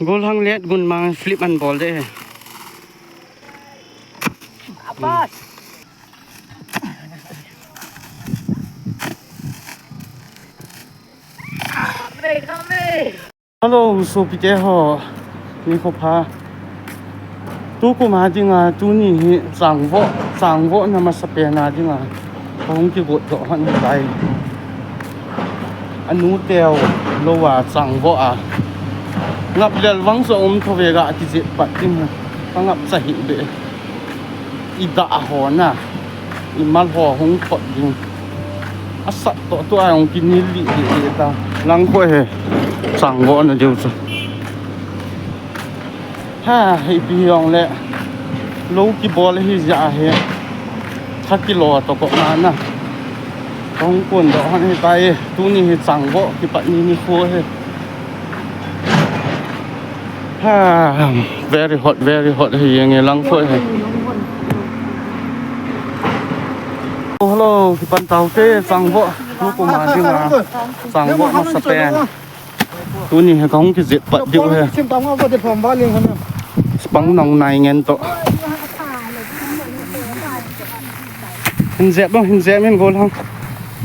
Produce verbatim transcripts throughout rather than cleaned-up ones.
Golhang let gun mang flip an bol de. Apas. Hello, sopite ho. Nikho pha. Tukum a dinga tuni hi changvoh, changvohna masapen a dinga kahung kigot doh hon tai. Anu teu lou a changvoh a. Ngap lel vang so um tho ve ga kijep pat ding. Ka ngap cha hi be. I dah ho na, i mal ho hung thot ding. A sat toh tua hung kinil li li li ta. Lang ko he, changvohna diu chu. Ha, hei pi hong le. Lou kibol hi ja he. Tha kilo to ko na na. Hung kun doh hon hi tai. Tuni hi changvoh kipat ni ni kho he. Ha, very hot, very hot hi, nge lang khoi hi. Oh, hello, kipan tau te, changvoh, tukum a dinga, changvoh masapen. Tuni hi kahung kijep pat diu hi. Spang nong nai ngen to. Hin jep lo, hin jep in golhang.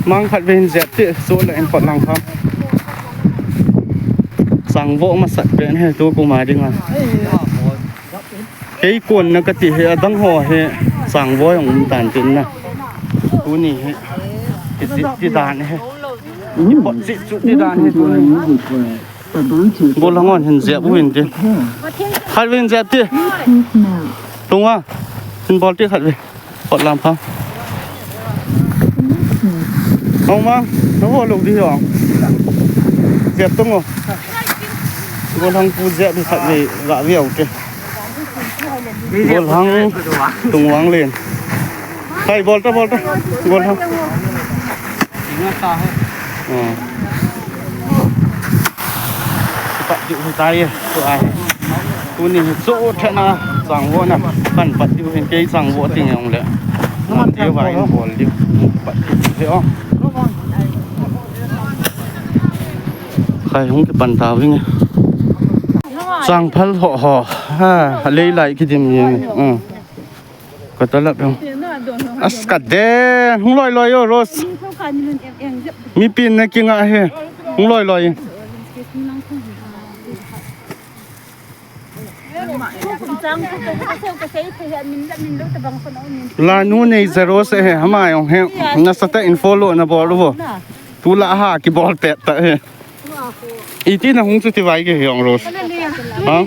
Mang khat ve hin jep ti, so le in pot lang kha. Changvoh masapen hi tukum a dinga. Kei kon na kati hi adang ho hi changvoh jong um tan tin na. Tuni hi. Kijep ti dan hi. Pot chi chu ti dan hi tuni. Golhang on hin jep u hin ti. Khat ve hin jep ti. Tunga. Hin bol ti khat ve. Pot lam pha. Hong ma, na ho lo di ho. Jep tung o. Golhang pu jep di khat ve, ga ve o te. Golhang tung vang len. Hai, bol ta, bol ta. Golhang. Pat diu hi tai, tu ai. Tuni hi chu thena changvohna. Kan pat diu hin kei changvoh ting jong le. Nan diu vai bol diu. Pat diu hi o. Khai hung kipan ta ving. Changphal ho ho. Ha, lei lai kidim jeng. Ka ta lap jong. As ka de, hung loi loi o, Rose. Mi pin na kinga he. Hung loi loi. Lanu nei zero se he, hama jong he. Nasatah in follow na bol vo. Tu la ha kibol pet ta he. Iti na hung chu ti vai ke hiong Rose. Ha?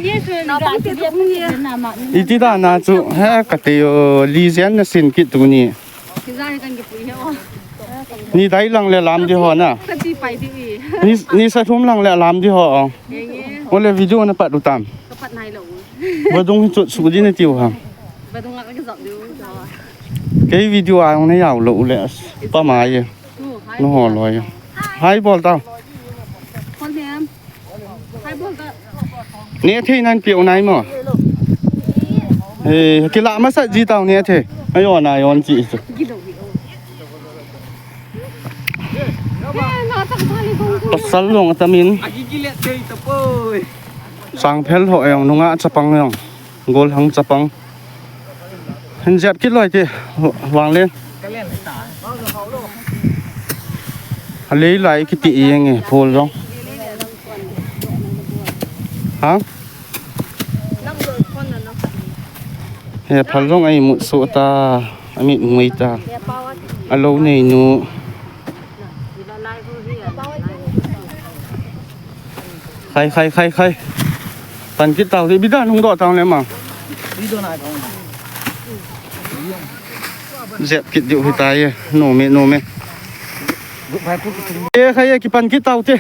Iti da na chu he ka te yo li zen na sin kit tu ni. Ni dai lang le lam di ho na. Ni, ni sa thum lang le lam di ho. O le video na pat u tam. Vadung hi chu su di na tiu ha. Kei video a jong na jao lo u le pa ma ye. Nu ho loi. Hai bol ta. Ne thei nan piu nai mo. Eh, kila masa ji tau ne thei. Ayo na yon ji. Pasal long atamin. Changphal ho jong nunga chapang jong. Golhang chapang. Hin jep kit loi ti, Vanglen. A lei lai kiti i nge, phul jong. Ha? He phal jong a imut suh ta, a mit ngui ta. A lo nei nu. Khai, khai, khai, khai. Pan kit tau, ti bidan hung doh tau le ma. Jep kit diu hi tai e. Nome, nome. E khai e, kipan kit tau te.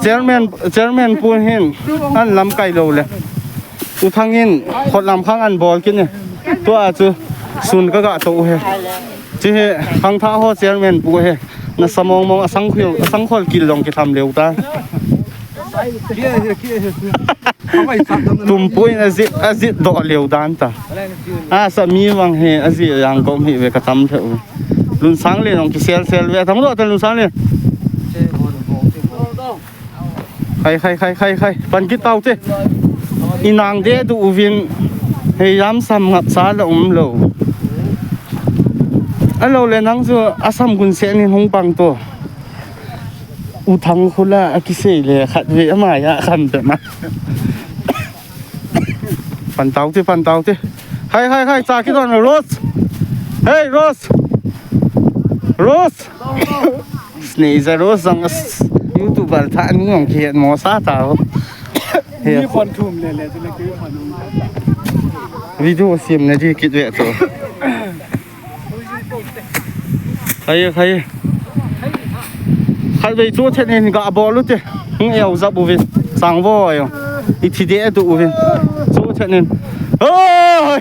Chairman, chairman pu hin an lamkai lou le. U Thang in khotlam khang an bol kit ne. Tua chu sun ka ga to u he. Chi he khangthah ho chairman pu he. Na sa mong mong a sang khol, a sang khol kil long kitham leu ta. Tumpu in a jit, a jit doh leu dan ta. A sa mi vang he, a jit yang kom hi ve ka tam theu. Lunsang le long kisel sel ve, tam doh ta Lunsang le. Khai, khai, khai, khai, khai. Pan kit tau te. Inang de du uvin. Hei, lam sam ngap sa la um lo. Alo le nang chu asam gun se nin hung pang to. U Thang khula a kisei le khat ve ama ya khan pe ma. Pan tau te, pan tau te. Hai, hai, hai, cha kidon Rose. Hey, Rose. Rose. Snei za Rose zang as-, YouTuber tha ni ong ki het mo sa ta ho. He. Ni phone thum le le, tu le ki phone thum. Video sim na di kit ve to. Khai, khai. Khatvei chu then in ga bol u te. Hung eu zap uvin. Sang vo yo. I thi de tu uvin. Chu then in. Oi!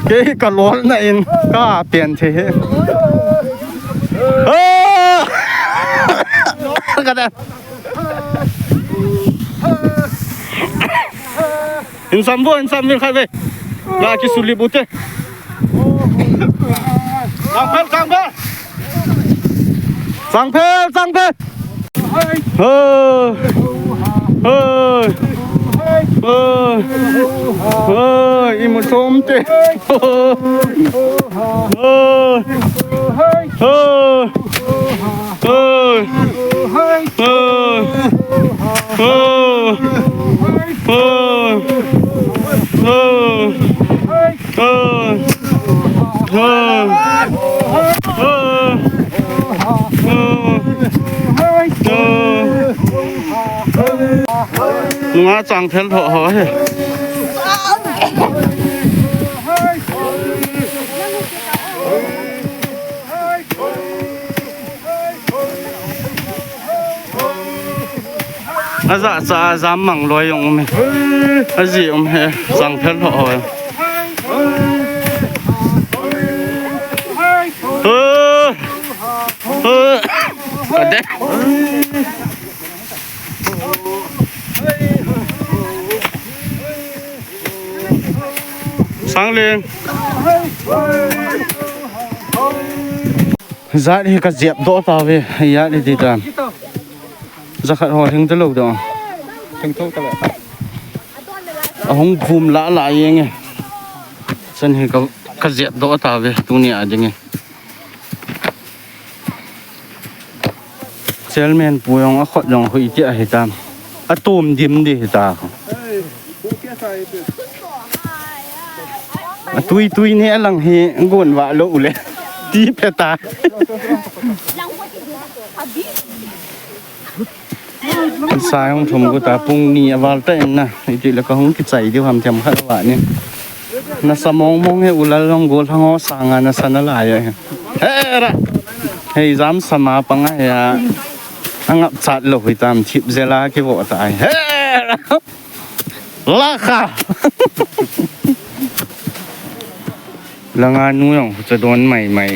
Kei ka lol na in. Ka pen the he. Ah! Ka da. Insam bo, insam min khat ve. La ki suli bute. Changphel, changphel. Changphel, changphel. Ho. Ho. Ho. Ho, imu som te. Ho. Ho. Ho. Nunga changphel ho ho he. Aja cha jam mang loi jong um e. Aji um he, changphel ho ho. Ade. Sangling. Jat hi ka jep doh tauve, jat hi ti tan. Jakhat ho hing te lou dong. Hing tho ta le. Ahung bum la la jeng e. Chan hi ka, ka jep doh tauve, tuni a ding e. Chairman pu jong a khut jong hui ti ahi tam. A tum dim di hi ta. A tui tui ne a lang hi gon va lo u le. Ti pe ta. Sa jong thum gu ta pung ni a val ta in na. Iti le ka hung kichai diu ham thiam khat va ni. Nasa mong mong he u lal jong gollhang ho sanga nasa na lai a he. Hera. Hei jam sama pang a he a. A ngap chat lo hui tam thip jela ki vo ta he. Hera. La kha. Langa nu jong cha don mai mai.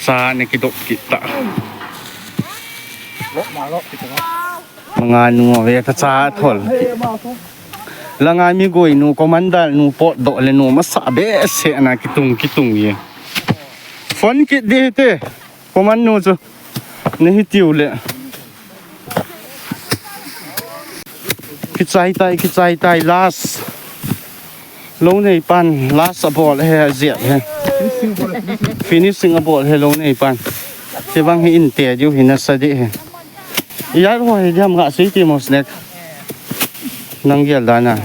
Sa ne ki dok ki ta. Langa nu ve ka cha thol. Langa mi goi nu commander nu pot doh le nu masa behseh na kitung kitung e. Phone kit di te. Command nu chu. Ni hi tiu le. Kichai tai, kichai tai, last. Lou nei pan, last a bol he, a jep he. Finishing a bol he, lou nei pan. Hivang hi in te diu hi nasa di he. Ijat ho hi diam ga sei ti mo snack. Nang gel dan a.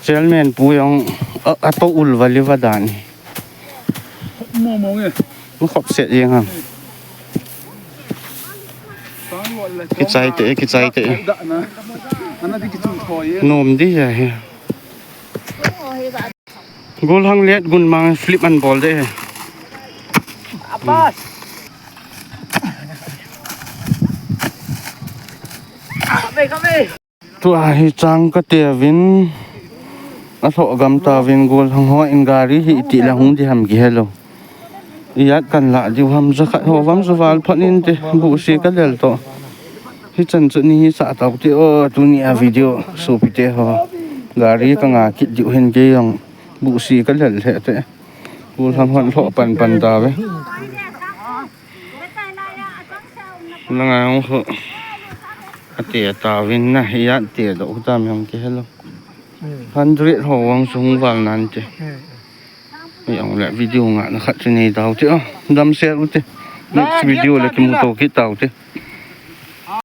Chairman pu jong a, a to ul va li va dan. Mo mo nge. Mo khop set jeng ham. Kichai te, kichai te. Nom di ja he. Gollhang let gun mang flip an bol de he. Apas. Kabe, kabe. Tua hi chang ka te vin, a lhoh gam ta vin gollhang ho in gari hi iti la hung di ham ki helo. Ijat kan la diu ham jakhat ho vam ju val phot in te, busi ka lel to. Hichan chu ni hi sa tau te o, tuni a video sopi te ho. Gari ka nga kit diu hin kei jong busi ka lel he te. Gollhang hon lhoh pan pan ta ve. Nanga hung khu. Ate tauvin na, iya te do khu tam yang ke hello. Hundred ho wang sung val nan te. Ei ong le video nga na khat chu nei tau te. Oh, damsel u te. Next video le kimu to kit tau te.